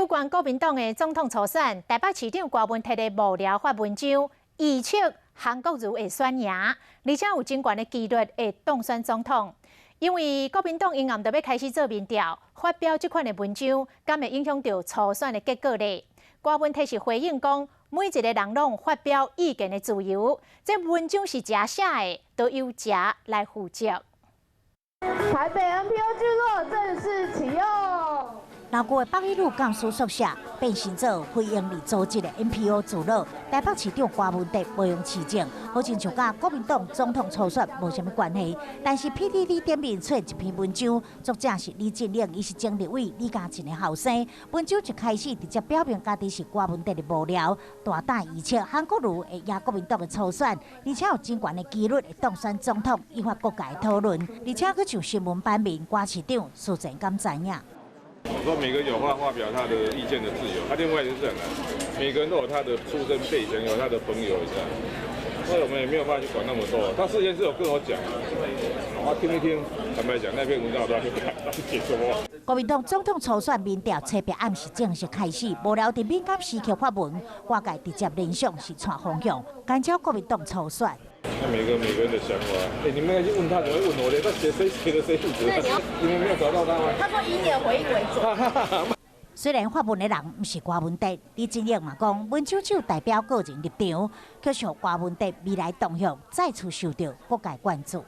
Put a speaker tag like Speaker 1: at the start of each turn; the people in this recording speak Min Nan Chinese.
Speaker 1: 關國民黨的總統初選，台北市長柯文哲的幕僚發文章，預測韓國瑜會選贏，而且有真懸的機率會當選總統。因為國民黨𪜶暗就欲開始做民調，發表這款的文章，敢會影響著初選的結果咧？柯文哲是回應講，每一個人攏有發表意見的自由，這文章是誰寫的，都由誰來負責。
Speaker 2: 台北 NPO 聚落正式啟用。
Speaker 3: 老舊的北一女教師宿舍變成做非營利組織的 NPO 聚落，台北市長柯文哲無用市政，好親像佮國民黨總統初選無啥物關係。但是 PTT 頂面出一篇文章，作者是李進嶺，伊是前立委李嘉誠的後生。文章一開始直接表明家己是柯文哲的幕僚，大膽預測韓國瑜會贏國民黨的初選，而且有真懸的機率會當選總統，引發各界討論。而且閣上新聞版面，柯市長事前敢知影？
Speaker 4: 我說每個人有發表他的意見的自由，他另外就是這樣，每個人都有他的出身背景，有他的朋友，所以我們也沒有辦法去管那麼多。他事先是有跟我講，我聽一聽，坦白講，那篇文章我都還沒看，他寫什麼？
Speaker 3: 國民黨總統初選民調初步暗時正式開始，幕僚佇敏感時刻發文，外界直接聯想是帶風向，干擾國民黨初選。
Speaker 4: 那每個人的想法，哎，你們要去問他，怎麼會問我咧？他寫誰寫的誰負責？你們沒有找到他嗎？
Speaker 2: 他說以你的回應為準。
Speaker 3: 雖然發文的人毋是柯文哲，李進勇嘛講，文章只代表個人立場，卻像柯文哲未來動向再次受著各界關注。